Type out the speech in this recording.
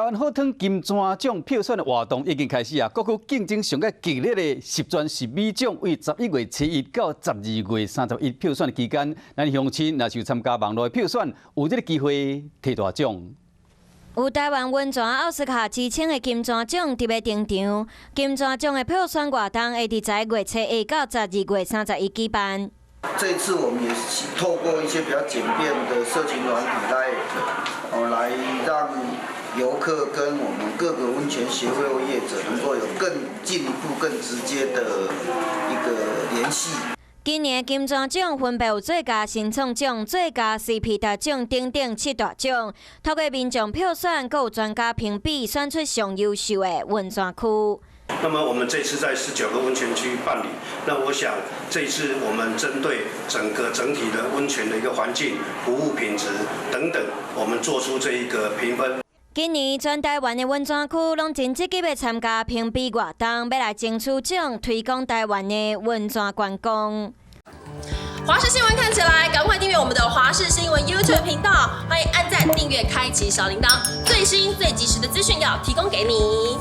灣好湯金磚獎票選的活動已經開始啊！各區競爭上較激烈的十全十美獎，為11月7日到12月31票選的期間，咱鄉親若是有參加網路的票選，有這个機會提大獎。有台灣溫泉奧斯卡之稱的金磚獎特別登場，金磚獎的票選活動會佇11月7日到12月31舉辦。這次我們也是透過一些比較簡便的社群軟體來，哦，來讓遊客跟我們各個溫泉協會或業者能夠有更進一步、更直接的一個聯繫。今年金磚獎分別有最佳新創獎、最佳 CP 值獎等等七大獎，透過民眾票選，閣有專家評比，選出上優秀的溫泉區。那麼我們這次在19個溫泉區辦理，那我想這次我們針對整個整體的溫泉的一個環境、服務品質等等，我們做出這一個評分。今年全台灣的溫泉區攏真積極欲參加評比活動，欲來爭取獎，推廣台灣的溫泉觀光。華視新聞看起來，趕快訂閱我們的華視新聞 YouTube 頻道，歡迎按讚、訂閱、開啟小鈴鐺，最新最及時的資訊要提供給你。